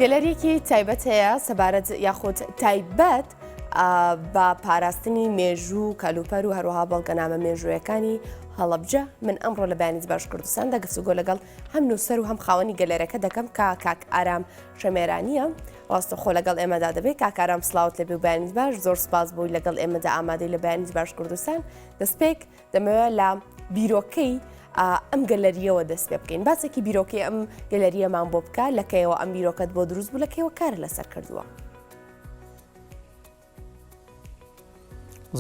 گەلەریەکی تایبەت هەیە سەبارەت یاخود تایبەت بە پاراستنی مێژوو و کەلوپەر و هەروەها بەڵگەنامە مێژوویەکانی هەڵەبجە من ئەمڕۆ لە بەیانی باش کوردستاندا گفتوگۆ لەگەڵ هەم نووسەر و هەم خاوەنی گەلەرەکە دەکەم کە کاک ئارام شەمێرانیە ڕاستەخۆ لەگەڵ ئێمەدا دەبێت کاک ئارام سلاوت لەبێ و بەیانیت باش زۆر سپاس بووی لەگەڵ ئێمەدا ئامادەی لە بەیانی باش کوردستان دەستپێک دەمەوێت لە بیرۆکەی ئەم گەلەریەوە دەست پێ بکەین باسێکی بیرۆکەی ئەم گەلەریەمان بۆ بکە لە کەیەوە ئەم بیرۆکەت بۆ دروست بوو لە کەیەوە کار لەسەر کردووە؟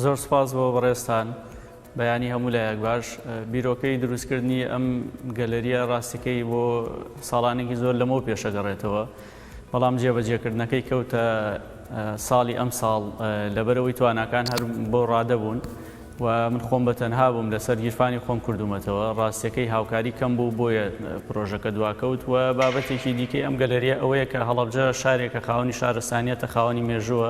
زۆر سپاس بۆ بەڕێزتان بەیانی هەموو لایەک باش بیرۆکەی دروستکردنی ئەم گەلەریە ڕاستەکەی بۆ ساڵانێکی زۆر لەمەو پێشەگەڕێتەوە بەڵام جێبەجێکردنەکەی کەوتە ساڵی ئەمساڵ لەبەرئەوەی تواناکان هەر بەو ڕادە بوون و من خۆم بە تەنها بووم لەسەر گیرفانی خۆم کردوومەتەوە ڕاستیەکەی هاوکاری کەم بوو بۆیە پرۆژەکە دواکەوت و بابەتێکی دیکەی ئەم گەلەریە ئەوەیە کە هەڵەبجە شارێکە خاوەنی شارستانیەتە خاوەنی مێژووە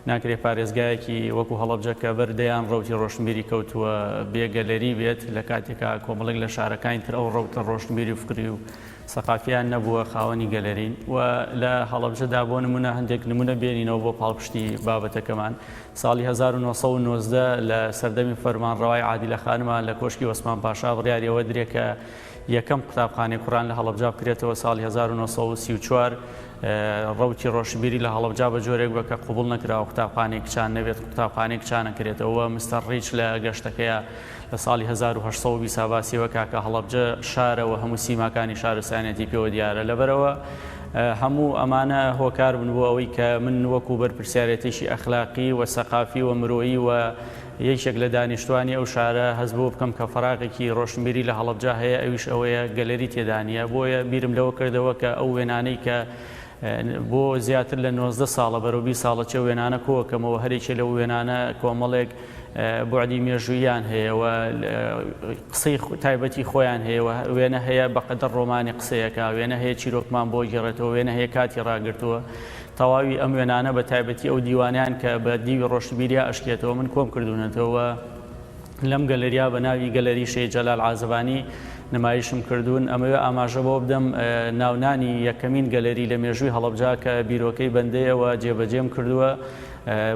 ناکرێ پارێزگایەکی وەکو هەڵەبجە کە بەر دەیان ڕەوتی ڕۆشنبیری کەوتووە بێ گەلەری بێت لە کاتێکا کۆمەڵێک لە شارەکانی تر ئەو ڕەوتە ڕۆشنبیری و فکری و سەقافیان نەبووە خاوەنی گەلەرین و لە هەڵەبجەدا بۆ نمونە هەندێک نمونە بێنینەوە بۆ پاڵپشتی بابەتەکەمان ساڵی 1990 لە سەردەمی فەرمانڕەوای عادیلە خانمە لە کۆشکی وەسمان پاشا بڕیاری ئەوە درێ کە یەکەم قوتابخانەی کوڕان لە هەڵەبجە بکرێتەوە ساڵی 1934 ڕەوتی ڕۆشنبیری لە هەڵەبجە بە جۆرێک بە کە قوبڵ نەکراوە قوتابخانەی کچان نەبێت قوتابخانەی کچانە کرێتەوە مستەر ڕیچ لە گەشتەکەیە لە ساڵی 1820 ا باسی وەکا کە هەڵەبجە شارە و هەموو سیماکانی شارستانیەتی پێوە دیارە لەبەرئەوە هەموو ئەمانە هۆکار بوون بۆ ئەوەی کە من وەکو بەرپرسیارێتێکی ئەخلاقی و سەقافی و مرۆیی و یەکێک لە دانیشتوانی ئەو شارە هەست بەوە بکەم کە فەراغێکی ڕۆشنبیری لە هەڵەبجە هەیە ئەویش ئەوەیە گەلەری تێدا نییە بۆیە بیرم لەوە کردەوە کە ئەو وێنانەی کە بۆ زیاتر لە 19 ساڵە بەرەو 20 ساڵە چێ وێنانە کۆکەمەوە هەرێکێ لەو وێنانە کۆمەڵێک بوعدی مێژووییان هەیە و قسەی تایبەتی خۆیان هەیە و وێنە هەیە بەقەدەر ڕۆمانی قسەیەکە وێنە هەیە چیرۆکمان بۆ گێڕێتەوە وێنە هەیە کاتی ڕاگرتووە تەواوی ئەم وێنانە بە تایبەتی ئەو دیوانیان کە بە دیوی ڕۆشنبیریا ئەشکێتەوە من کۆم کردوونەتەوە لەم گەلەریا بە ناوی گەلەری شەهید جەلال عازەبانی نمایشم کردوون ئەمەوێ ئاماژە بەوە بدەم ناونانی یەکەمین گەلەری لە مێژووی هەڵەبجە کە بیرۆکەی بەندەیە و جێبەجێم کردووە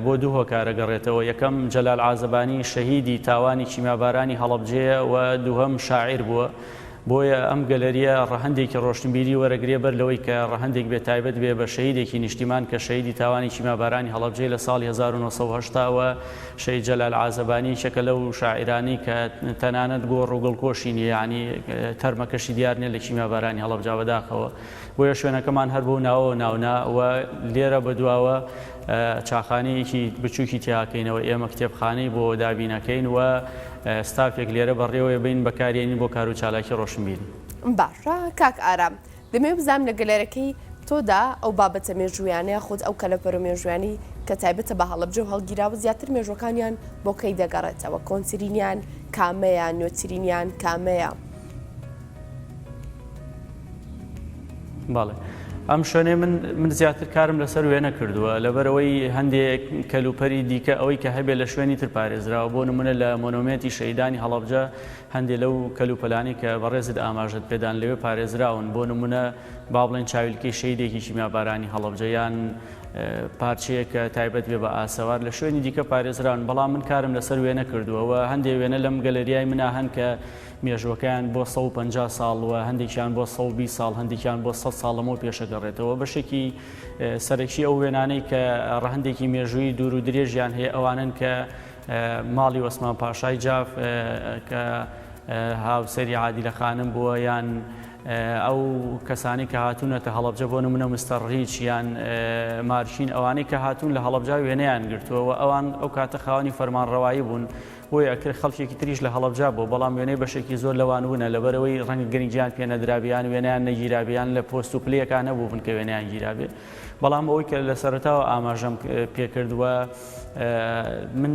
بۆ دوو هۆکار ئەگەڕێتەوە، یەکەم، جەلال عازەبانی شەهیدی تاوانی کیمیابارانی هەڵەبجەیە و دووهەم، شاعیر بووە. بۆیە ئەم گەلەرییە ڕەهەندێکی ڕۆشنبیری وەرەگرێ بەر لەوەی کە ڕەهەندێک بێ تایبەت بێ بە شەهیدێکی نیشتیمان کە شەهیدی تاوانی کیمیابارانی هەڵەبجەیە لە ساڵی 1980 و شەهید جەلال عازەبانی یەکێکە لەو شاعیرانەی کە تەنانەت گۆڕ و گڵکۆشی نییە یانی تەرمەکەشی دیار نییە لە کیمیابارانی هەڵەبجە بەداخەوە بۆیە شوێنەکەمان هەر بەو ناوەوە ناونا و لێرە بەدواوە چاخانەیەکی بچووکی تیاکەینەوە ئێمە کتێبخانەی بۆ دابینەکەین و ستافێک لێرە بەڕێوەی بین بەکارێنین بۆ کار و چالاکی ڕۆشنبیری. باشە کاک ئارام دەمەوێت بزانم لە گەلەرەکەی تۆدا ئەو بابەتە مێژوویانە یاخود ئەو کەلەپەرە مێژوویانەی کە تایبەتە بە هەڵەبجە و هەڵگیراوە زیاتر مێژوەکانیان بۆ کەی دەگەڕێتەوە کۆنترینیان کامەیە نوێترینیان کامەیە؟ بەڵێ ئەم شوێنەی من من زیاتر کارم لەسەر وێنە کردووە لەبەرەوەی هەندێک کەلوپەری دیکە ئەوەی کە هەبێت لە شوێنی تر پارێزراوە بۆ نمونە لە مۆنۆمێنتی شەیدانی هەڵەبجە هەندێک لەو کەلوپەلانی کە بەڕێزت ئاماژەت پێدان لەوێ پارێزراون بۆ نمونە با بڵێن چاویلکەی شەیدێکی کیمیابارانی هەڵەبجە یان پارچەیەک کە تایبەت بێ بە ئاسەوار لە شوێنی دیکە پارێزراون بەڵام من کارم لەسەر وێنە کردووە و هەندێک وێنە لەم گەلەریای منا هەن کە مێژووەکەیان بۆ 150 ساڵ و هەندێکیان بۆ 120 ساڵ هەندێکیان بۆ 100 ساڵ لەمەو پێشەگەڕێتەوە بەشێکی سەرەکی ئەو وێنانەی کە ڕەهەندێکی مێژووی دوور و درێژیان هەیە ئەوانن کە ماڵی وەسمان پاشای جاف کە هاوسەری عادیلە خانم بووە یان ئەو کەسانی کە هاتوونەتە هەڵەبجە بۆ نمونە مستەر ڕیچ یان مارشین ئەوانەی کە هاتوون لە هەڵەبجە وێنەیان گرتووە و ئەوان ئەو کاتە خاوەنی فەرمانڕەوایی بوون بۆیە ئەکرێ خەڵکێکی تریش لە هەڵەبجە بووە، بەڵام وێنەی بەشێکی زۆر لەوان ونە، لەبەرئەوەی ڕەنگە گرنگیان پێ نەدرابێ یان وێنەیان نەگیرابێ یان لە پۆست و پلەیەکا نەبووبن کە وێنەیان گیرابێ. بەڵام ئەوەی کە لە سەرەتاوە ئاماژەم پێکرد و من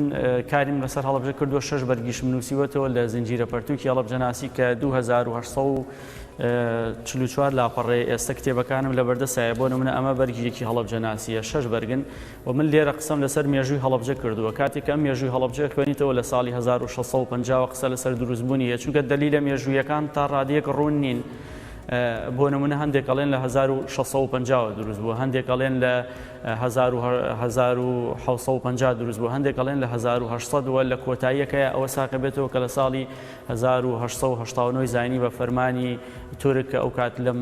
کاریم لەسەر هەڵەبجە کردووە، شەش بەرگیشم نووسیوەتەوە لە زنجیرە پەرتووکی هەڵەبجەناسی کە 2844 لاپەڕەیە، ئێستە کتێبەکانم لەبەردەستایە، بۆ نموونە ئەمە بەرگی یەکی هەڵەبجەناسییە، شەش بەرگن. و من لێرە قسەم لەسەر مێژووی هەڵەبجە کردووە، کاتێک کە ئەم مێژووی هەڵەبجە خوێنیتەوە لە ساڵی 1650 وە قسە لەسەر دروستبوونی هەیە، چونکە دەلیلە مێژوویەکان تا ڕادەیەک ڕوون نین. بۆ نمونە هەندێک ئەڵێن لە 1650 وە دروست بووە، هەندێک ئەڵێن لە 1750 دروست بووە، هەندێک ئەڵێن لە 1800 وە لە کۆتاییەکەی ئەوە ساقە بێتەوە کە لە ساڵی 1889 زایینی بە فەرمانی تورک کە ئەو کات لەم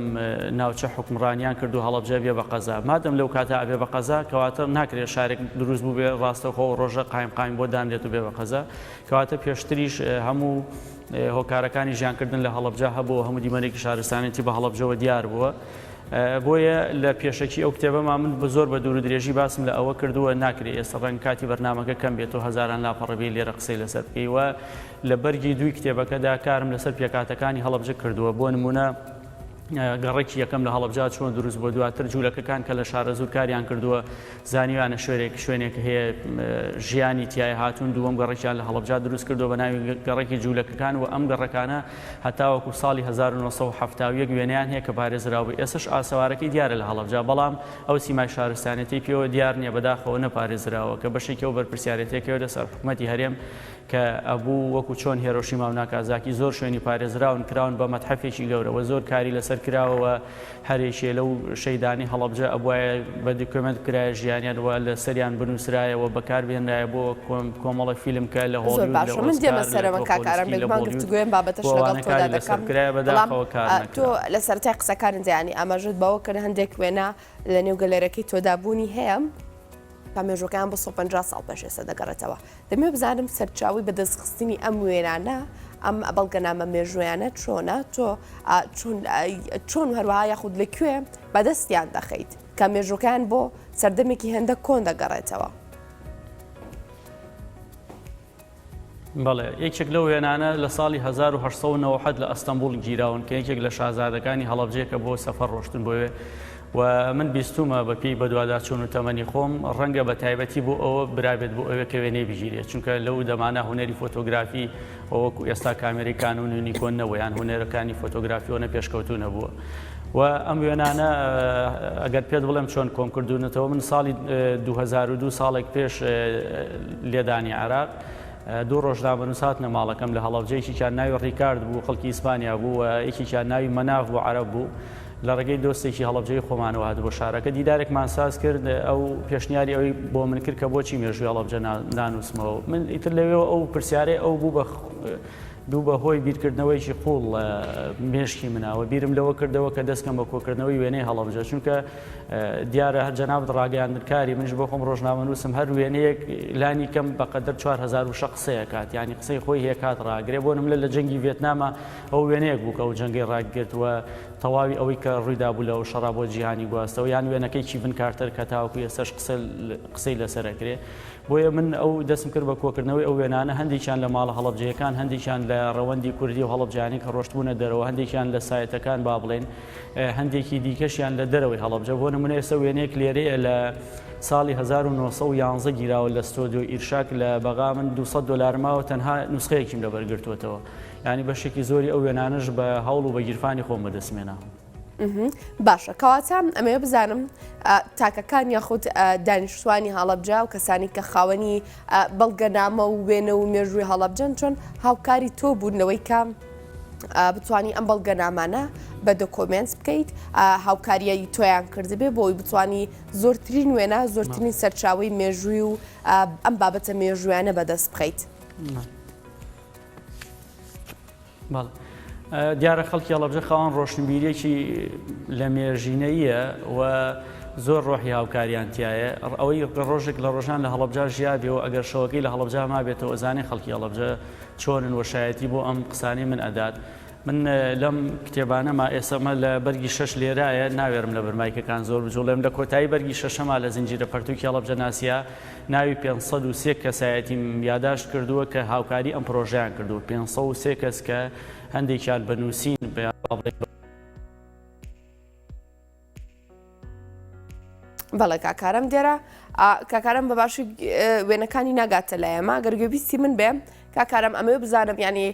ناوچە حوکمڕانیان کرد و هەڵەبجە بێ بە قەزا. مادەم لەو کاتە ئەبێ بە قەزا کەواتە ناکرێت شارێک دروست بووبێ ڕاستەوخۆ ئەو ڕۆژە قایم قایم بۆ دانرێت و بێ بە قەزا. کەواتە پێشتریش هەموو هۆکارەکانی ژیانکردن لە هەڵەبجە هەبوو، هەموو دیمەنێکی شارستانێتی بە هەڵەبجەوە دیار بووە. بۆیە لە پێشەکی ئەو کتێبەما من بە زۆر بە دوور و درێژی باسم لە ئەوە کردووە، ناکرێ ئێستا ڕەنگ کاتی بەرنامەکە کەم بێت و هەزاران لاپەڕە بێی لێرە قسەی لەسەر بکەی و لە بەرگی دووی کتێبەکەدا کارم لەسەر پێکهاتەکانی هەڵەبجە کردووە، بۆ نموونە گەڕەکی یەکەم لە هەڵەبجە چۆن دروست بووە، دواتر جوولەکەکان کە لە شارەزوور کاریان کردووە زانیویانە شوێنێک شوێنێک هەیە ژیانی تیایە هاتوون دووەم گەڕەکیان لە هەڵەبجە دروست کردووە بە ناوی گەڕەکی جوولەکەکان و ئەم گەڕەکانە هەتاوەکو ساڵی 1971 وێنەیان هەیە کە پارێزراو بوو ئێستش ئاسەوارەکەی دیارە لە هەڵەبجە بەڵام ئەو سیمای شارستانێتەی پێوە دیار نییە بەداخەوە نەپارێزراوە کە بەشێکی ئەو بەرپرسیارێتیەکەوێتە سەر حکومەتی هەرێم کە ئەبوو وەکو چۆن هێرۆشیما و ناکازاکی زۆر شوێنی پارێزراون کراون بە مەتحەفێکی گەورە وە زۆر کاری لەسەر کراوە وە هەرێکێ لەو شەیدانی هەڵەبجە ئەبوایە بە document بکرایە ژیانیان وە لەسەریان بنووسرایە وە بەکار بهێنرایە بۆ کۆمەڵە فیلم کە لە زۆر هۆڵیود لە باشە من دێمە ئۆسکار لە سەرەوە کاک ئارام تۆخۆلسکی لە بێگومان بۆڵیود گفتوگۆیەم بابەتەش بۆ لەگەڵ ئەوانە تۆدا کاری لەسەر دەکەم بکرایە بەڵام بەداخەوە کار تۆ نەکرا. لە سەرەتای قسەکانت یانی ئاماژەت بەوە کرد هەندێک وێنە لە نێو گەلەرەکەی تۆدا بوونی هەیە کە مێژووەکەیان بۆ 150 ساڵ پێش ئێستا دەگەڕێتەوە دەمەوێت بزانم سەرچاوەی بەدەستخستنی ئەم وێنانە، ئەم بەڵگەنامە مێژوویانە چۆنە؟ تۆ چۆن چۆن هەروەها یاخود لە کوێ بەدەستیان دەخەیت کە مێژووەکەیان بۆ سەردەمێکی هێندە کۆن دەگەڕێتەوە؟ بەڵێ، یەکێک لەو وێنانە لە ساڵی 1897 لە ئەستەنبوڵ گیراون کە یەکێک لە شازادەکانی هەڵەبجەیە کە بۆ سەفەر ڕۆشتن بۆوێ و من بیستومە بە پێی بەدواداچوون و تەمەنی خۆم ڕەنگە بە تایبەتی بۆ ئەوە برابێت بۆ ئەوێ کە وێنەی بگیرێت چونکە لەو دەمانە هونەری فۆتۆگرافی وەکو ئێستا کامێرەی کانون و نیکۆن نەبوو یان هونەرەکانی فۆتۆگرافی ئەوەنە پێشکەوتوو نەبووە و ئەم وێنانە ئەگەر پێت بڵێم چۆن کۆم کردوونەتەوە من ساڵی 2002 ساڵێک پێش لێدانی عێراق دوو ڕۆژنامەنووس هاتنە ماڵەکەم لە هەڵەبجە یەکێکیان ناوی ڕیکارد بوو خەڵکی ئیسپانیا بوو و یەکێکیان ناوی مەناف بوو عەرەب بوو لە ڕێگەی دۆستێکی هەڵەبجەی خۆمانەوە هات بۆ شارەکە دیدارێکمان ساز کرد ئەو پێشنیاری ئەوی بۆ من کرد کە بۆچی مێژووی هەڵەبجە نانووسمەوە من ئیتر لەوێەوە ئەو پرسیارەی ئەو بوو بە بوو بە هۆی بیرکردنەوەیەکی قوڵ لە مێشکی مناوە بیرم لەوە کردەوە کە دەستکەم بە کۆکردنەوەی وێنەی هەڵەبجە چونکە دیارە هەر جەنابت ڕاگەیاندنکاری منیش بۆ خۆم ڕۆژنامەنووسم هەر وێنەیەک لانی کەم بەقەدەر 4000 وشە قسەیە کات یعنی قسەی خۆی هەیە کات ڕاگرێ بۆ نمونە لە جەنگی ڤێتنامە ئەو وێنەیەک بوو کە ئەو جەنگەی ڕاگرت و تەواوی ئەوەی کە ڕوویدا بوو لەو شەڕا بۆ جیهانی گواستەوە یان وێنەکەی کیڤن کارتەر کە تاوەکو ئێستاش قسەی لەسەر ئەکرێ بۆیە من ئەو دەستم کرد بە کۆکردنەوەی ئەو وێنانە هەندێکیان لە ماڵە هەڵەبجەیەکان هەندێکیان لە ڕەوەندی کوردی و هەڵەبجانی کە ڕۆشتبوونە دەرەوە هەندێکیان لە سایتەکان با بڵێن هەندێکی دیکەشیان لە دەرەوەی هەڵەبجە بۆ نمونە ئێستا وێنەیەک لێرەیە لە ساڵی 1911 گیراوە لە ستۆدیۆ ئیرشاک لە بەغا من 200 دلار ماوە تەنها نوسخەیەکیم لەبەر گرتووەتەوە یانی بەشێکی زۆری ئەو وێنانەش بە هەوڵ و بە گیرفانی خۆم بەدەستمێنا. باشە کەواتە ئەمەوێ بزانم تاکەکان یاخود دانیشتوانی هەڵەبجە و کەسانی کە خاوەنی بەڵگەنامە و وێنە و مێژووی هەڵەبجەن چۆن هاوکاری تۆ بوون لەوەی کە بتانی ئەم بەڵگەنامانە بە document بکەیت هاوکاریایی تۆیان کردبێ بۆی بتانی زۆرترین وێنە زۆرترین سەرچاوی مێژووی و ئەم بابەتە مێژویانە بەدەست بخەیت. بەڵێ. دیارە خەڵکی هەڵەبجە خاوەن ڕۆشنبیریەکی لە مێژینەیە و زۆر ڕۆحی هاوکاریان تایە ئەوەی ڕۆژێک لە ڕۆژان لە هەڵەبجە ژیابێەوە ئەگەر شەوەکەی لە هەڵەبجە مابێتەوە زانێ خەڵکی هەڵەبجە چۆنن وەشایەتی بۆ ئەم قسانەی من ئەدات من لەم کتێبانەما ئێسەمە لە بەرگی شەش لێرایە ناوێرم لە بەرمایکەکان زۆر بجوڵێم لە کۆتایی بەرگی شەشەما لە زنجیرە پەرتوکی هەڵەبجە ناسیا ناوی 503 کەسایەتیم یاداشت کردووە کە هاوکاری ئەم پرۆژەیان کردووە 503 کەس کە هەندێکیان بە نووسین بە بەڵێ کاکارم دێرە کاکارم بە باشی وێنەکانی ناگاتە لایەمە گەر گوێبیستی من بێ. کاک ئارام ئەمەوێ بزانم یانی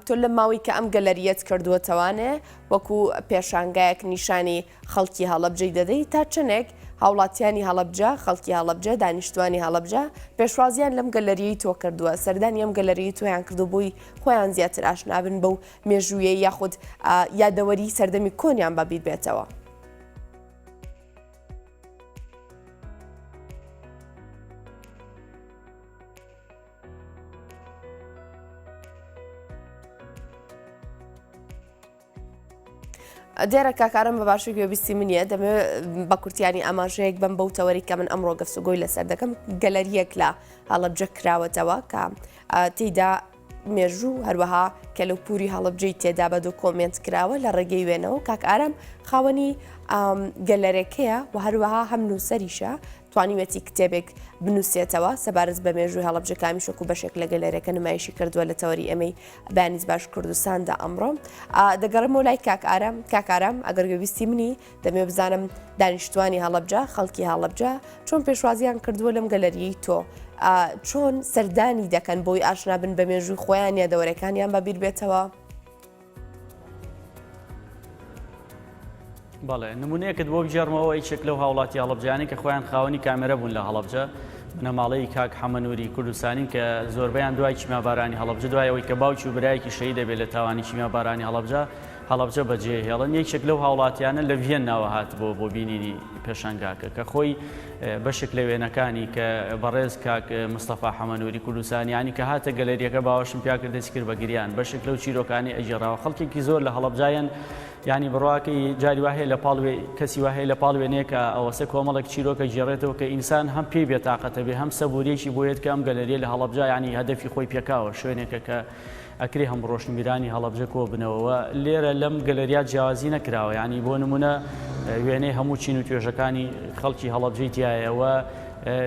تۆ لە ماوەی کە ئەم گەلەریەت کردووەتەوانێ وەکو پێشانگایەک نیشانی خەڵکی هەڵەبجەی دەدەی تا چەندێک هاوڵاتیانی هەڵەبجە خەڵکی هەڵەبجە دانیشتوانی هەڵەبجە پێشوازیان لەم گەلەریەی تۆ کردووە سەردانی ئەم گەلەریەی تۆیان کردو بۆی خۆیان زیاتر ئاشنابن بەو مێژوویەی یاخود یادەوەری سەردەمی کۆنیان بەبیر بێتەوە. دیارە کاک ئارام بە باشی گوێبیستی منیە دەمەوێت بە کورتیانی ئاماژەیەک بەم بەو تەوەری کە من ئەمڕۆ گەفتوگۆی لەسەر دەکەم گەلەریەک لە هەڵەبجە کراوەتەوە کە تێیدا مێژوو هەروەها کەلوپوری هەڵەبجەی تێدا بە دۆکۆمێنت کراوە لە ڕێگەی وێنەوە کاک ئارام خاوەنی گەلەرەکەیە و هەروەها هەم نووسەریشە توانیویەتی کتێبێک بنووسێتەوە سەبارەت بە مێژووی هەڵەبجە کە ئەمیش وەکو بەشێک لە گەلەرەکە نمایشی کردووە لە تەوەری ئێمەی بەیانیت باش کوردستاندا ئەمڕۆ دەگەڕێمەوە لای کاک ئارام کاک ئارام ئەگەر گوێبیستی منی دەمێ بزانم دانیشتوانی هەڵەبجە خەڵکی هەڵەبجە چۆن پێشوازیان کردووە لەم گەلەریەی تۆ چۆن سەردانی دەکەن بۆی ئاشنا بن بە مێژووی خۆیان یا دەوەرەکانیان بەبیر بێتەوە؟ بەڵێ نمونەیەکت بۆ بگێڕمەوە یەکێک لەو هاوڵاتی هەڵەبجانەی کە خۆیان خاوەنی کامێرە بوون لە هەڵەبجە بنەماڵەی کاک حەمەنوری کوردستانین کە زۆربەیان دوای کیمیابارانی هەڵەبجە دوای ئەوەی کە باوکی و برایەکی شەهید دەبێت لە تاوانی کیمیابارانی هەڵەبجە هەڵەبجە بەجێ هێڵن یەکێک لەو هاوڵاتیانە لە ڤیەنناوە هاتبووە بۆ بینینی پێشانگاکە کە خۆی بەشێک لە وێنەکانی کە بەڕێز کاک مستەفا حەمەنوری کوردستانیانی کە هاتە گەلەریەکە باوەشم پیا کرد دەستی کرد بە گریان بەشێک لەو چیرۆکانی ئەگێڕاوە خەڵکێکی زۆر لە هەڵەبجایەن یانی بڕواکەی جاری وا هەیە لە پاڵ کەسی وا هەیە لە پاڵ وێنەیەکە ئەوەسێ کۆمەڵێک چیرۆکە گێڕێتەوە کە ئینسان هەم پێی بێتاقەتە بێ هەم سەبوریەکی بۆ یەت کە ئەم گەلەریە لە هەڵەبجە یانی هەدەفی خۆی پێکاوە شوێنێکە کە ئەکرێ هەم ڕۆشنبیرانی هەڵەبجە کۆ بنەوە لێرە لەم گەلەریا جیاوازی نەکراوە یانی بۆ نمونە وێنەی هەموو چین و توێژەکانی خەڵکی هەڵەبجەی تایە و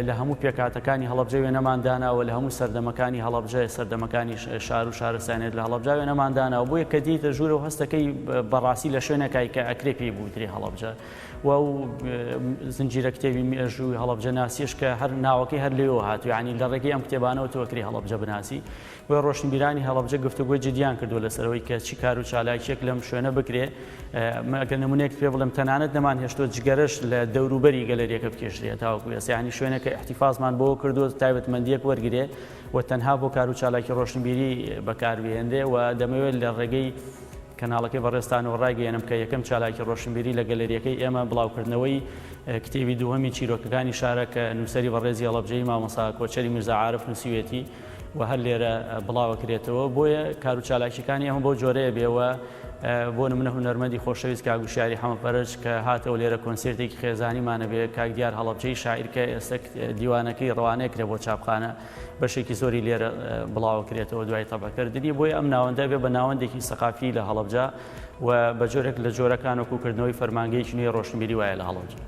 لە هەموو پێکهاتەکانی هەڵەبجە وێنەمان داناوە، لە هەموو سەردەمەکانی هەڵەبجە، سەردەمەکانی شار و شارستانیەت لە هەڵەبجە وێنەمان داناوە، بۆیە کە دێیتە ژوورەوە هەستەکەی بەڕاستی لە شوێنێکای کە ئەکرێ پێی بوترێ هەڵەبجە و ئەو زنجیرە کتێبی مێژووی هەڵەبجە ناسیش کە هەر ناوەکەی هەر لێوە هاتوو یانی لە ڕێگەی ئەم کتێبانەوە تۆ ئەکرێ هەڵەبجە بناسی. بۆیە ڕۆشنبیرانی هەڵەبجە گفتوگۆی جدیان کردووە لەسەر ئەوەی کە چی کار و چالاکییەک لەم شوێنە بکرێ. من ئەگەر نمونەیەکت پێ بڵێم تەنانەت نەمانهێشتووە جگەرەش لە دەوروبەری گەلەریەکە بکێشرێ تاوەکو ئێستا یانی شوێنێکە ئیحتیفازمان بۆ کردووە تایبەتمەندییەک وەرگرێ و تەنها بۆ کار و چالاکی ڕۆشنبیری بەکاربهێنرێ و دەمەوێت لە ڕێگەی کەناڵەکەی بەڕێزتانەوە ڕایگەیەنم کە یەکەم چالاکی ڕۆشنبیری لە گەلەریەکەی ئێمە بڵاوکردنەوەی کتێبی دووهەمی چیرۆکەکانی شارە کە نووسەری بەڕێزی هەڵەبجەیی مامۆستا کۆچەری میرزا عارف نووسیوێتی و هەر لێرە بڵاوەکرێتەوە بۆیە کارو چالاکیەکانی ئەمە بەو جۆرەیە بێ و بۆ نمونە هونەرمەندی خۆشەویست کاک وشیاری حەمە فەرەج کە هاتەوە لێرە کۆنسێرتێکی خێزانیمانە بێ کاک دیار هەڵەبجەی شاعیر کە ئێستا دیوانەکەی ڕەوانەیە کرێ بۆ چاپخانە بەشێکی زۆری لێرە بڵاوەکرێتەوە دوای تەبعکردنی بۆیە ئەم ناوەندە بێ بە ناوەندێکی سەقافی لە هەڵەبجە و بە جۆرێک لە جۆرەکان وەکو کردنەوەی فەرمانگەیەکی نوێی ڕۆشنبیری وایە لە هەڵەبجە.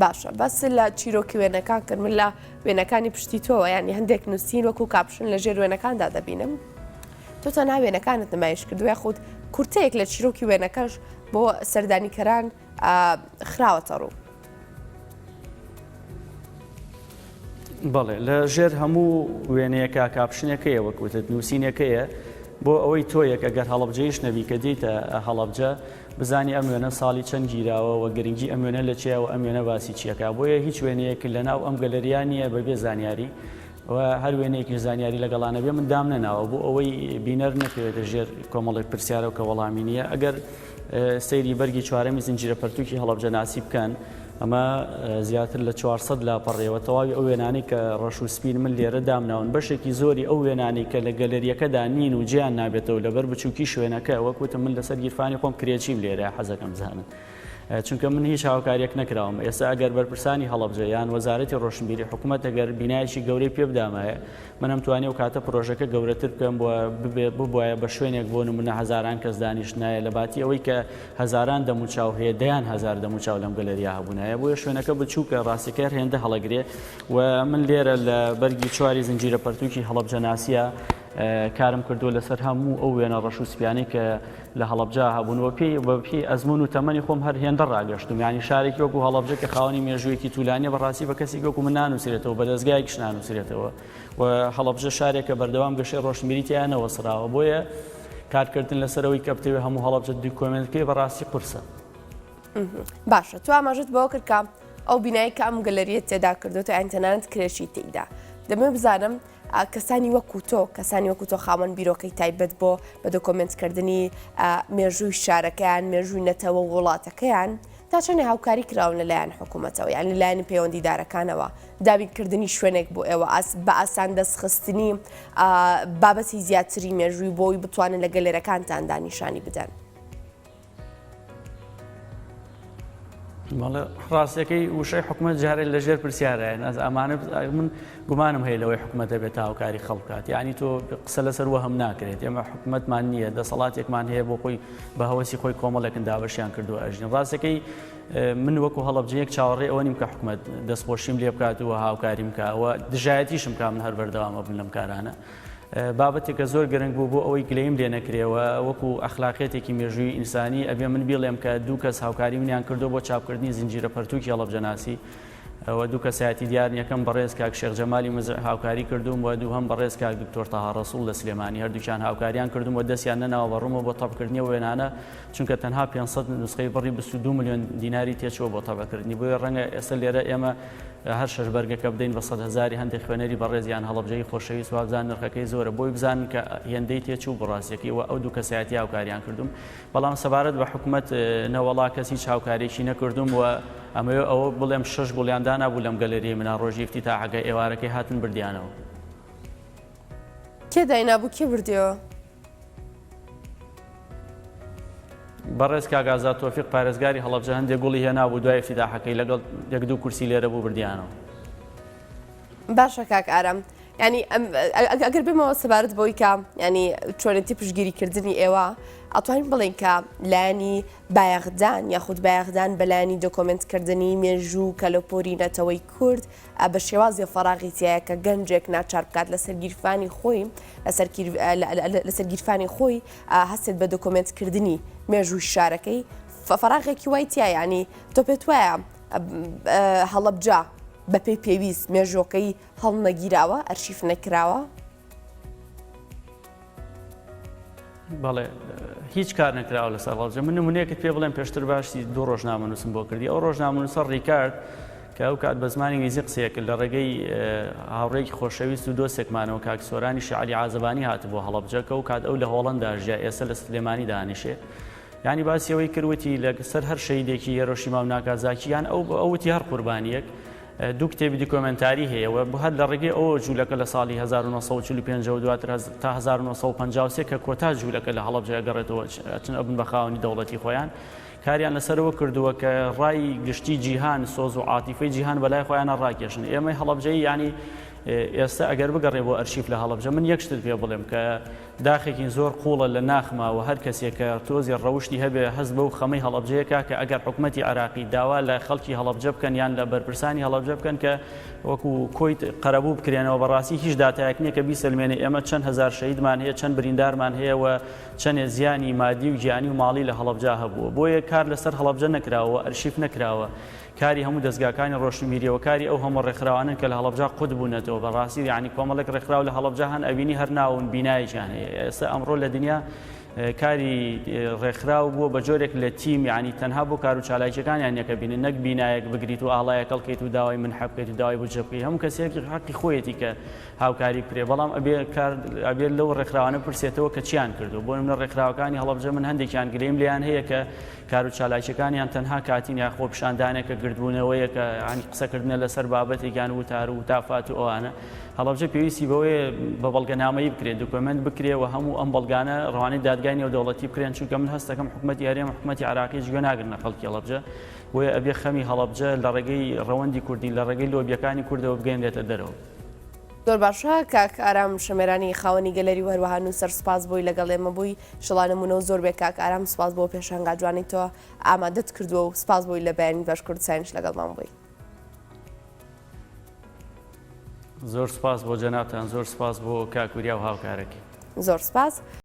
باشە باس لە چیرۆکی وێنەکان کرد من لە وێنەکانی پشتی تۆوە یانی هەندێک نووسین وەکو caption لە ژێر وێنەکاندا دەبینم تۆ تەنها وێنەکانت نمایش کردو یاخود کورتەیەک لە چیرۆکی وێنەکەش بۆ سەردانیکەران خراوەتە ڕوو. بەڵێ لە ژێر هەموو وێنەیەکە caption ێکەیە وەک وتت نووسینەکەیە بۆ ئەوەی تۆیەک ئەگەر هەڵەبجەیش نەبی کە دێیتە هەڵەبجە بزانی ئەم وێنە ساڵی چەند گیراوە و گرنگی ئەم وێنە لە چیە و ئەم وێنە باسی چیەکا بۆیە هیچ وێنەیەک لە ناو ئەم گەلەریا نییە بەبێ زانیاری و هەر وێنەیەکیش زانیاری لەگەڵا نەبێ من دامنەناوە بۆ ئەوەی بینەر نەکەوێتە ژێر کۆمەڵێک پرسیارەوە کە وەڵامی نییە ئەگەر سەیری بەرگی چوارەمی زنجیرە پەرتووکی هەڵەبجە ناسی بکەن ئەمە زیاتر لە 400 لاپەڕەیەوە تەواوی ئەو وێنانەی کە ڕەش و سپین من لێرە دامناون بەشێکی زۆری ئەو وێنانەی کە لە گەلەریەکەدا نین و جیان نابێتەوە لەبەر بچووکی شوێنەکە وەک وتم من لەسەر گیرفانی خۆم کرێچیم لێرە حەزەکەم بزانن چونکە من هیچ هاوکاریەک نەکراوم ئێستا ئەگەر بەرپرسانی هەڵەبجە یان وەزارەتی ڕۆشنبیری حکوومەت ئەگەر بینایەکی گەورەی پێ بدامایە من ئەمتوانی ئەو کاتە پرۆژەکە گەورەتر بکەم بۆ ببێ ببوایە بە شوێنێک بۆ نمونە هەزاران کەس دانیشتنایە لە باتی ئەوەی کە هەزاران دەموچاو هەیە دەیان هەزار دەموچاو لەم گەلەریا هەبوونایە بۆیە شوێنەکە بچووکە ڕاستیەکە هەر هێندە هەڵەگرێ و من لێرە لە بەرگی چواری زنجیرە پەرتووکی هەڵەبجەناسیە. کارم کردووە لەسەر هەموو ئەو وێنە ڕەش و سپیانەی کە لە هەڵەبجە هەبوون و پێی بە پێی ئەزموون و تەمەنی خۆم هەر هێندە ڕاگەشتوم یانی شارێکی وەکو هەڵەبجە کە خاوەنی مێژوویەکی تولانیە بەڕاستی بە کەسێکی وەکو من نانووسرێتەوە بە دەزگایەکیش نانووسرێتەوە و هەڵەبجە شارێکە بەردەوام گەشەی ڕۆشنبیری تیا نەوەسراوە بۆیە کارکردن لەسەر ئەوەی کە بتەوێ هەموو هەڵەبجە document بکەی بەڕاستی قورسە. باشە تۆ ئاماژەت بەوە کرد کە ئەو بینایی کە ئەم گەلەریە تێدا کردوتە یان تەنانەت کرێشی تێیدا دەمەوێت بزانم کەسانی وەکو تۆ کەسانی وەکو تۆ خاوەن بیرۆکەی تایبەت بۆ بە دۆکۆمێنتکردنی مێژووی شارەکەیان مێژووی نەتەوە و وڵاتەکەیان تا چەندێ هاوکاری کراون لەلایەن حکوومەتەوە یان لەلایەن پەیوەندیدارەکانەوە دابینکردنی شوێنێک بۆ ئێوە بە ئاسان دەستخستنی بابەتی زیاتری مێژووی بۆی بتوانن لە گەلێرەکانتاندا نیشانی بدەن. بەڵێ ڕاستەکەی وشەی حکومەت جارێ لە ژێر پرسیارە ئەز ئەمانە من گومانم هەیە لەوەی حکومەت دەبێت هاوکاری خەڵکات یعنی تۆ قسە لەسەر وەهم ناکرێت ئێمە حکومەتمان نییە دەسەڵاتێکمان هەیە بۆ خۆی بە هەوەسی خۆی کۆمەڵێکن دابەشیان کردو ئەژین ڕاستەکەی من وەکو هەڵەبجەیەک چاوەڕێ ئەوە نیم کە حکومەت دەستخۆشیم لێ بکات و هاوکاریم کە و دژایەتیشم کا من هەر بەردەوامە بن لەم کارانە بابەتێکە زۆر گرنگ بوو بۆ ئەوەی گلەیم لێ نەکرێ و وەکو ئەخلاقیەتێکی مێژووی ئینسانی ئەبێ من بیڵێم کە دوو کەس هاوکاری منیان کردو بۆ چاپکردنی زنجیرە پەرتووکی هەڵەبجەناسی و دوو کەسایەتی دیار یەکەم بەڕێز کاک شێخ جەمالی مزع هاوکاری کردووم و دووهەم بەڕێز کاک دکتۆر تەها ڕەسوڵ لە سلێمانی هەردووکیان هاوکاریان کردوم و دەستیان نەناوە بە ڕوومەوە بۆ تەبکردنی ئەو وێنانە چونکە تەنها 500 نوسخەی بڕی 22 ملیۆن دیناری تێچووە بۆ تەبعکردنی بۆیە ڕەنگە ئێستا لێرە ئێمە هەر شەش بەرگەکە بدەین بە 100 هەزاری هەندێک خوێنەری بەڕێز یان هەڵەبجەیی خۆشەویست وابزان نرخەکەی زۆرە بۆی بزانن کە هێندەی تێچوو بۆ ڕاستیەکەی و ئەو دوو کەسایەتی هاوکاریان کردوم بەڵام سەبارەت بە حکومەت نەوەڵا کەس هیچ هاوکاریەکی نەکردوم و ئەمەوێ ئەوە بڵێم شەش گوڵیان دانابوو لەم گەلەریەی منا ڕۆژی ئیفتیتاحەکە ئێوارەکەی هاتن بردیانەوە. کێ داینابوو کێ بردیەوە؟ بەڕێز کاک ئازاد تۆفیق پارێزگاری هەڵەبجە هەندێک گوڵی هێنابوو دوای ئیفتیتاحەکەی لەگەڵ یەک دوو کورسی لێرە بوو بردیانەوە. باشە کاک ئارام ینی ئەگەر بمەوە سەبارەت بۆی کە ینی چۆنێتی پشگیریکردنی ئێوە ئەتوانین بڵێن کە لایەنی بایەخدان یاخود بایەخدان بە لایەنی دۆکۆمنتکردنی مێژوو کەلەپۆری نەتەوەی کورد بە شێوازی فەراغی تایە کە گەنجێک ناچار بکات لەسەر گیرفانی خۆی لەسەر گیرفانی خۆی هەستێت بە دۆکۆمنتکردنی مێژووی شارەکەی فەراغێکی وای تیا ینی تۆ پێت وایە هەڵەبجە بەپێی پێویست مێژووەکەی هەڵنەگیراوە، ئەرشیف نەکراوە؟ بەڵێ هیچ کار نەکراوە لەسەر هەڵەبجە من نمونەیەکت پێ بڵێم پێشتر باشی دوو ڕۆژنامەنووسم بۆ کردی ئەو ڕۆژنامەنووسە ڕیکارد کە ئەو کات بە زمانی ئینگلیزی قسەیە کرد لە ڕێگەی هاوڕێکی خۆشەویست و دۆستێکمانەوە کاک سۆرانی شعلی عازەبانی هاتبوو هەڵەبجە کە ئەو کات ئەو لە هۆڵەندا ژیا ئێستا لە سلێمانی دانیشێ یانی باسی ئەوەی کرد وتی لە سەر هەر شەهیدێکی هێرۆشیما و ناکازاکی یان ئەو ئەو وتی هەر قوربانیەک دوو کتێبی دیکۆمێنتاری هەیە و هەر لە ڕێگەی ئەوە جوولەکە لە ساڵی 1945 ەوە دواتر تا 1953 کە کۆتا جوولەکە لە هەڵەبجە ئەگەڕێتەوە ئەچن ئەبن بە خاوەنی دەوڵەتی خۆیان کاریان لەسەرەوە کردووە کە ڕای گشتی جیهان سۆز و عاتیفەی جیهان بەلای خۆیانە ڕاکێشن ئێمەی هەڵەبجەیی یانی ئێستا ئەگەر بگەڕێ بۆ ئەرشیف لە هەڵەبجە من یەک شتت پێ بڵێم کە داخێکی زۆر قوڵە لە ناخما و هەر کەسێک کە تۆزێ ڕەوشتی هەبێ هەست بەو خەمەی هەڵەبجەیە کا کە ئەگەر حکومەتی عێراقی داوا لە خەڵکی هەڵەبجە بکەن یان لە بەرپرسانی هەڵەبجە بکەن کە وەکو کۆیت قەرەبوو بکرێنەوە بەڕاستی هیچ داتایەک نییە کە بیسەلمێنێ ئێمە چەند هەزار شەهیدمان هەیە چەند بریندارمان هەیە و چەندێ زیانی مادی و گیانی و ماڵی لە هەڵەبجە هەبووە بۆیە کار لەسەر هەڵەبجە نەکراوە و ئەرشیف نەکراوە کاری هەموو دەزگاکانی ڕۆشنبیریەوە کاری ئەو هەموو ڕێکخراوانەن کە لە هەڵەبجە قوت بوونەتەوە بەڕاستی یانی کۆمەڵێک ڕێکخراو لە هەڵەبجە هەن ئەبینی هەر ناون بینایەکیان هەیە ئێستا ئەمڕۆ لە دنیا کاری ڕێکخراو بووە بە جۆرێک لە تیم یعنی تەنها بۆ کار و چالاکیەکانیان یەکە بینن نەک بینایەک بگریت و ئاڵایەک هەڵکەیت و داوای منحە بکەیت و داوای بودجە بکەیت هەموو کەسێک حەقی خۆیەتی کە هاوکاری بکرێ بەڵام ئەبێ کار ئەبێ لەو ڕێکخراوانە پرسێتەوە کە چیان کردو بۆ منە ڕێکخراوەکانی هەڵەبجە من هەندێکیان گلەیم لێیان هەیە کە کار و چالاکیەکانیان تەنها کاتین یا خۆپیشاندانێکە گردبوونەوەیەکە یانی قسەکردنە لەسەر بابەتێک یان وتار و وتافات و ئەوانە هەڵەبجە پێویستی بەوەیە بە بەڵگەنامەیی بکرێت document بکرێ و هەموو ئەم بەڵگانە ڕەوانەی دادگای نێودەوڵەتی بکرێن چونکە من هەستەکەم حکومەتی هەرێم و حکومەتی عێراقیش گوێ ناگرنە خەڵکی هەڵەبجە بۆیە ئەبێ خەمی هەڵەبجە لە ڕێگەی ڕەوەندی کوردی لە ڕێگەی لۆبیەکانی کوردەوە بگەیەنرێتە دەرەوە. زۆر باشە کاک ئارام شەمێرانی خاوەنی گەلەری و هەروەها نووسەر سوپاس بۆی لەگەڵ ئێمە بووی ئیشەڵا نموونە و زۆر بێ کاک ئارام سوپاس بۆ پێشانگا جوانەی تۆ ئامادەت کردووە و سوپاس بۆی لە بەیانی باش کوردستانیش لەگەڵمان بووی. زۆر سپاس بۆ جەنابتان، زۆر سپاس بۆ کاک وریا و هاوکارەکەی. زۆر سپاس.